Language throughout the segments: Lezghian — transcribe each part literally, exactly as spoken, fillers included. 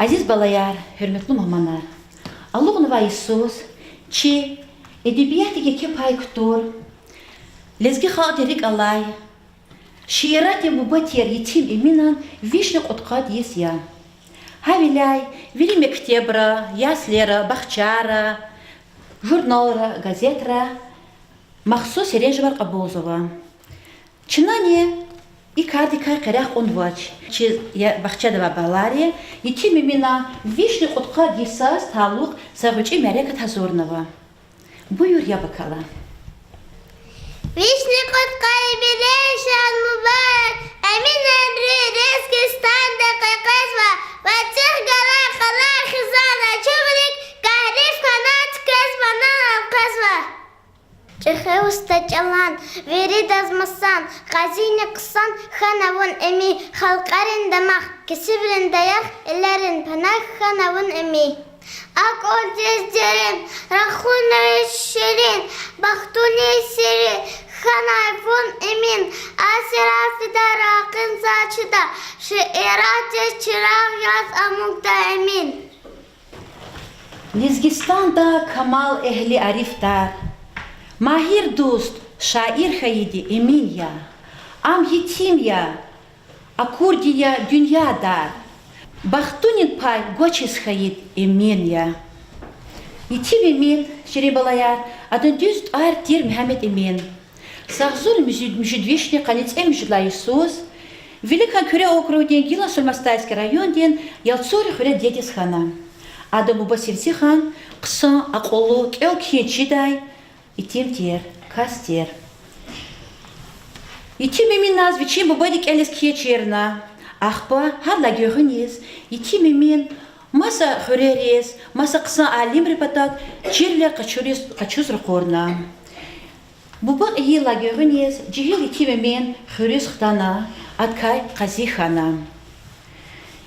Азиз балаяр, гьуьрметлу мугьманар! Алукьнавай йисуз чи эдебиятдин еке пай кутур, лезги халкьдин рикӀ алай, шииратдин буба тир Етим Эминан вишни кьудкъад йис я. Гьавиляй вири мектебра, яслера, бахчара, журналра, газетра махсус серенжемар кьабулзава. Чнани и кардикай къерех кьунвач. Чи я-, бахчада авай балайри Етим Эминан вишни кьудкъад йисаз талукь са гъвечӀи мярекат гьазурнава. Буюр, яб акала. Вишни кьудкъад йибилей шад мубарак, Эминан руьгь Лезгистанда къекъвезва, ва цихъ галай къалай хизан ачух вилик гагьриф хьана туькӀвезва, нанал къвезва. ЧӀехи уста чӀалан, виридаз масан, къазини хъсан хьана вун, Эмин, халкьарин дамах, кесибрин даях, элерин панагь хьана вун, Эмин. АкӀулдиз дерин, рахунриз ширин, бахтунин сири хьанай вун, Эмин, асирар фида, рагъ къвезва чида, шииратдиз чирагъ яз амукьда, Эмин. Лезгистанда камал эгьли арифдар, магьир дуст, шаир хьайиди Эмин я. Ам етим я, акурди я дуьньяда, бахтунин пай гвачиз хьайиди Эмин я. Етим Эмин, ширин балаяр, адан дуьз тӀвар тир Мегьамед Эмин. Са агъзур муьжуьд, муьжуьд вишни къанни цӀемуьжуьд лагьай йисуз Великан Куьре округдин Гила-Сулмастайский райондин Ялцури хуьре дидедиз хьана. Адан буба Севзихан хъсан, акьуллу, кӀел-кхьин чидай етим тир, кас тир. Етим Эминаз вичин бубади кӀелиз кхьин чирна. Ахпа гьадалай гуьгъуьниз Етим Эмин маса хуьрериз, маса хъсан алимрин патав чирвилер къачуриз, къачуз ракъурна. Буба кьейидалай гуьгъуьниз жегьил Етим Эмин хуьруьз хтана, адакай къази хьана.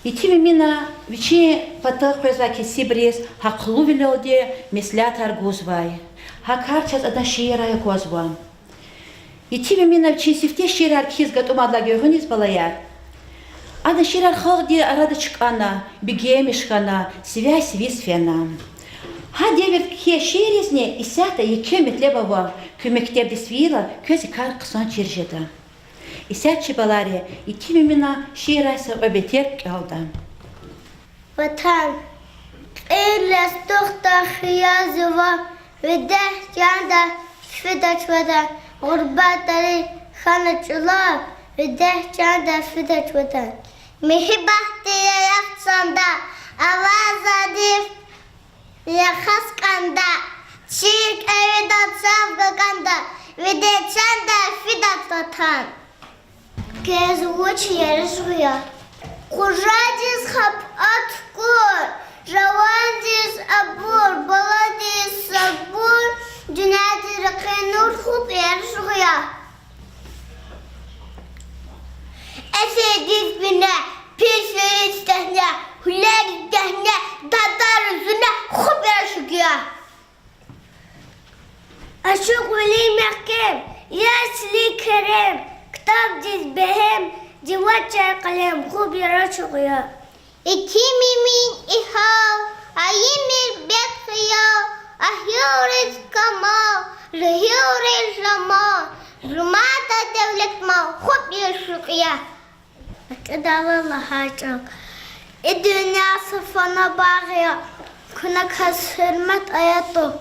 Етим Эмина вичин патав къвезвай кесибриз гьахълувилелди меслятар гузвай. Гьа кар чаз адан шиирай аквазва. Етим Эмина вичин сифте шиирар кхьиз гатӀумайдалай гуьгъуьниз, балаяр, адан шиирар халкьдин арада чкӀана, бегенмиш хьана, сивяй-сивиз фена. Гьа девирда кхьей шиирризни исятда еке метлеб ава: куь мектебдиз фейила, квез и кар хъсан чир жеда. Исятда чи балайри Етим Эминан шиирай са кьве бетер кӀелда. Ватан. Кьил яз, тухда хиязава, ви дегь чанда фидач ватан. Гъурбатдари хьана чӀулав, ви дегь чанда фидач ватан. Михьи бахтдин яракь цанда, авазадив рехъ кӀанда, чир кӀевида, цав гакӀанда, ви дегь чанда фидач ватан. Квез вуч ярашугъ я? Къужадиз хапӀ атӀур, жавандиз абур, баладиз сабур, дуьньядин рекьин нур хупӀ ярашугъ я. Эфедиз вине, пис вириз тегьне, гьуьлерин тегьне, датар зуьне хупӀ ярашугъ я. Ашукьвилин мягькем, яслидин керем, ктабдиз бегьем, диван чӀал, къелем хупӀ ярашугъ я. Етим Эмин и гьал, алимрин бег хиял, агьлуриз камал, жегьилриз жамал, жумарт девлет-мал хупӀ ярашугъ я. Акьидалай лагьай чӀал. И дуьнья са фана багъ я, куьне кас гьуьрмет аятӀа,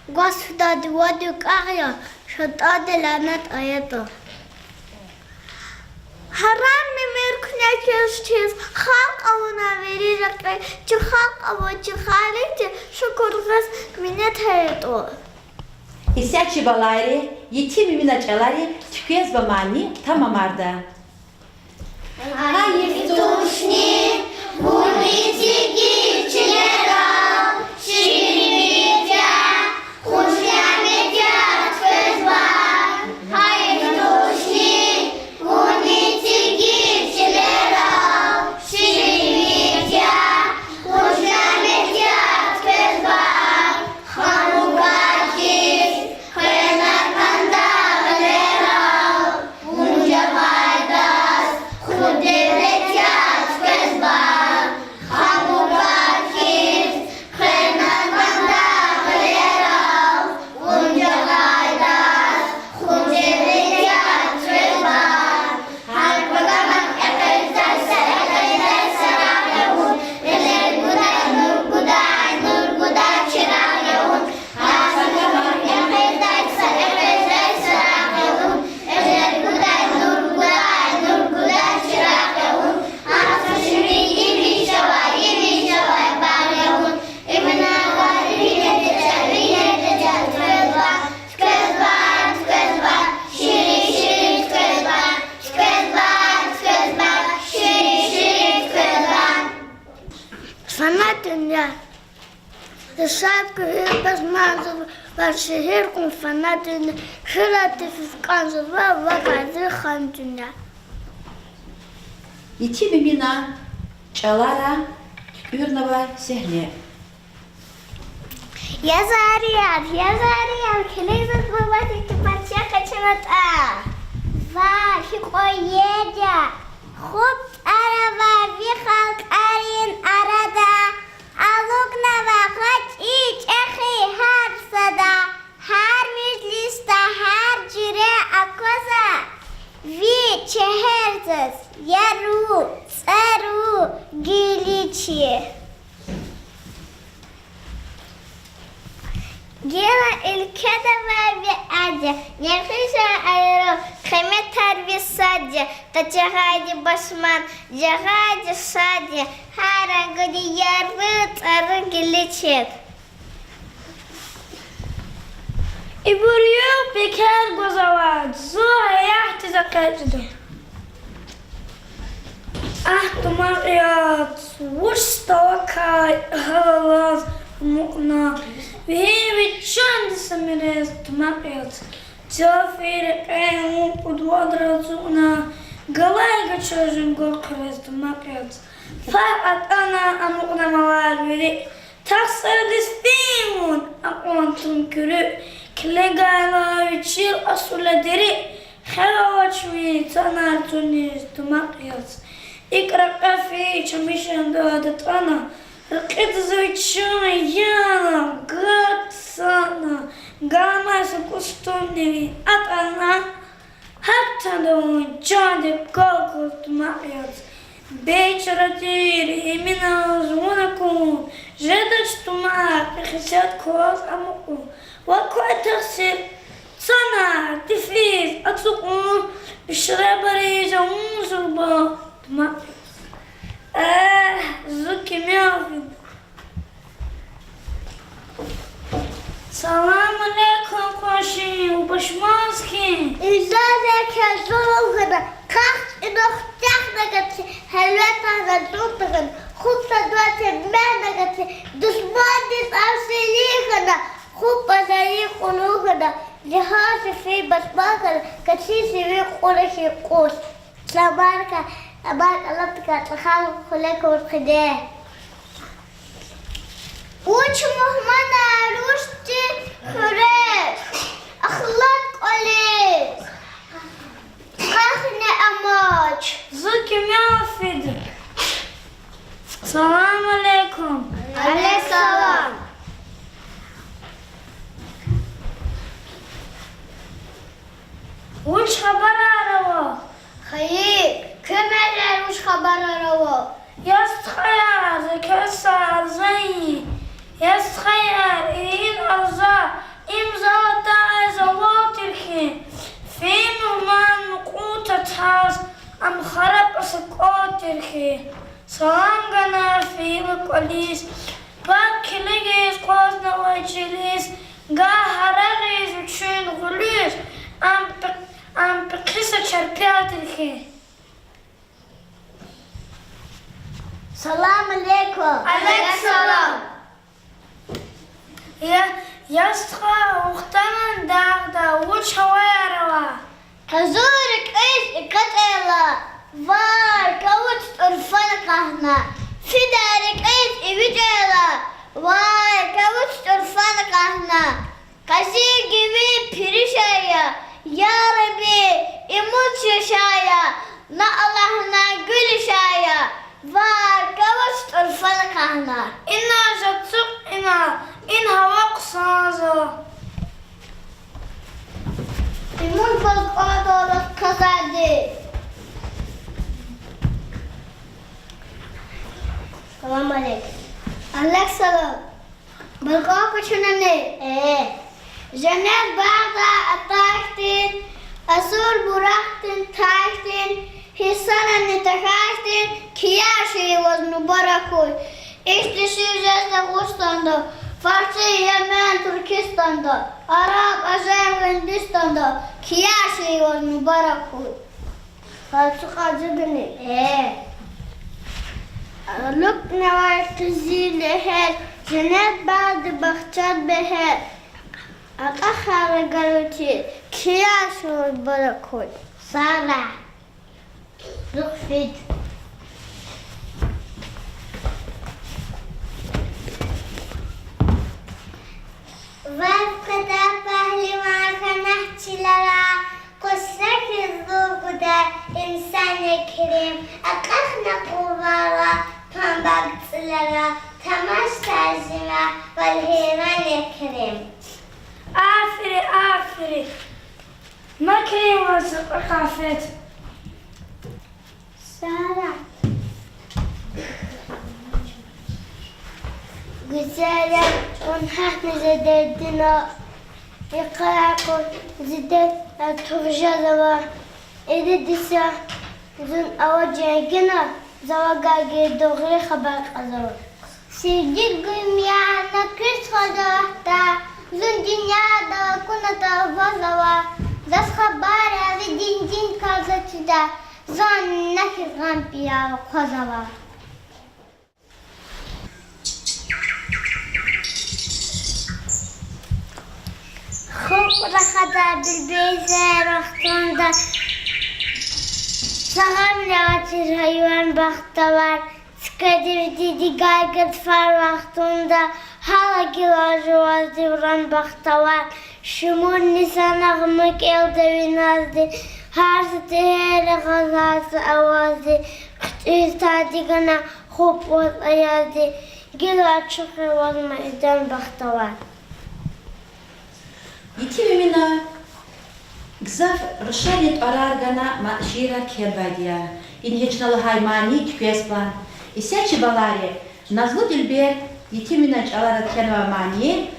гваз фидайди вад юкӀагъ я, шайтӀандин лянет аятӀа. Гьарам немир куьне чиз-чиз, халкь авуна вири рекьи, чи халкь авай чи Халикди, шукур гъиз, минет аятӀа. Исятда чи балайри Етим Эминан чӀалари Туьквезва мани тамамарда. Гьайиф тушни вун эцигин чилерал, ширинвилер, хушламетар квез ван. Гьайиф тушни вун эцигин чилерал, ширинвилер, хушламетар квез ван. Ханука хьиз хвена кӀанда гъилерал, вун жавайдаз худ девлет яз квез ван. Ханука Басманзава шегьер кьван фана дуьнья, хьурай тефиз кӀанзава вакай зи хан дуьнья. Етим Эмина, чӀалара, туькӀуьрнавай сегьне. Я зарияр, я зарияр, килиг заз бубадин ки пачагь къачунатӀа. Ваъ, гьикьван ед я, хупӀ тӀар авай ви халкьарин арада, алукӀнава гъвечӀи чӀехи гьар сада, гьар межлисда, гьар жуьре аквазва ви чегьер заз, яру, цӀару, гиличи. Гила уьлкведа авай ви ад я, нехи шаиррин къиметар ви сад я, къачагъайди башман, жагъайди шад я, гьар рангуни яру, цӀару, гиличи. Ибур югъ пекер гваз авай, зун гьаятдиз экъечӀда. Агь, тумакь яц, вуч ставакай гьалалаз амукьна, вири ви чандин са мирез, тумакь яц. Цафи рекье вун кьуд вад ацукьна, галай гачаз жунгур хъуьрез, тумакь яц. Пагь атӀана, амукьна малар вири, тахсардиз фин вун акьван тум куьруь, килигайла ви чил асулра дири, хел авач ви цанар цуниз, тумакь яц. ИкӀ ракьа физ чамишанда датӀана, рекьидиз ви чан яна гатӀ санна, гамай са кӀус тумни ви атӀана, гьатта вун чандик калкуз, тумакь яц. Бейчара тир Эминаз вун акун, жедач тумакь, и хесет кваз амукьун. Ва квай тахсир, цанар тефиз ацукьун, бишерабуруз авун зурба, тумакь яц. Э, зи кимел фида. Салам алейкум, къунши, вун башмаз хьи? Исятда квез зулум хьана, къах чӀуна, хутахна гатӀи, гьелвет, ана зун тахьана, хупӀ сад ваци мягьна гатӀи, душмандиз ам силин хьана, хупӀ азарин кьулун хьана, лигьаз фин башмаз хьана, качиз ви кьуна хьи кьус. Ламарка, ламарка лап тка цӀахал хуьле курхиде. Вуч мугьманар, вуч тир хуьрез, ахлад кӀвализ, къахни амач. Зи кимел фида. Салам алейкум. Алейкум салам. Вуч хабарар ава? Хайи, куь мелер вуч хабарар ава? Я стхаяр, за квез са арза ая. Я стхаяр, и ин арза, им зал атай завал тир хьи, фин мугьман мукьув татаз, ам харапӀа са кӀвал тир хьи. Салам гана фейила кӀвализ, пак килигиз акъвазнавай чилиз, гагь гьарагъиз вичин гъуьлуьз, ам пи-, ам пехъи са чарпел тир хьи. Салам алейкум. Алейкум салам. Я, я стха, вун хтанвани дагъда, вуч гьаваяр ава? Къазун рекьиз икъетӀейла, вай, кавуч тӀурфан акъахна. Фидай рекьиз ивичӀейла, вай, кавуч тӀурфан акъахна. Къазин гивин пириш ая, я Рабби, имуч яшай я, на Аллагьна гуьлуьш ая, вай, кавуч тӀурфан акъахна. Ина жа ацукь ина, ин гьава хъсанзава. Имуч балкӀандал рахказвайди. Салам алейк. Алейк салам. БалкӀан къачунани? Э. Женнет багъдай атай хьтин, асур бурай хьтин, тай хьтин, гьисанани тахьай хьтин, кияр шей ваз мубарак хьуй. Ихьтин шей жез Дагъустанда, фарси, Йемен, Туркестанда, араб, ажем, Гьиндистанда, кияр шей ваз мубарак хьуй. Гьа ацукьзавани? Э. АлукӀнавай къизил легьер, Женнет багъди бахчад бегьер, акьахар галути кияр шумуд баракуд. Сара. Зухфид. Ваз къведа, пагьливан, хьанахь чилера, къушра хьиз лув гуда инсан, я Керим, акьахна къувала памбаг цӀилера, тамаш таржима вал гьейран, я Керим. Аферин, аферин. Ма Керим ваз кьве къафет. Сара. Гуьзел я, вун гьахьна зи дердина, йикъар кьур зи дерт артух жезава. Ирид йиса зун ава женгина, завай гайи дугъри хабар кьазава. Сивди гуьмя на куьз хвазаватӀа, зун дуьньяда акунатӀа вазава. Заз хабар я ви дин-дин кӀанзаватӀа, зун на хьиз гъам пиява хъвазава. ХупӀ рахадай билбил зер вахтунда, са гъамни авачир гьайван бахтавар, цуькведив диди гайи гатфар вахтунда, гьала гила жувазди уран бахтавар, шумудни са нагъма кӀелда ви назди, гьар са тегьер агъаза са авазди, хъуьтӀуьз тади гана хупӀ ваз аязди, гила ачух я ваз майдан, бахтавар. Етим Эмина гзаф рушарин тӀварар гана, ма-, шиирар кхьенвайди я. Ингье чна лагьай мани туькӀвез кван. Исятда чи балари: Назлу дилбер, Етим Эминан чӀаларай кхьенвай мани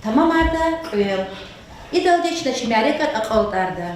тамамарда кьвел. Идалди чна чи мярекат акьалтӀарда.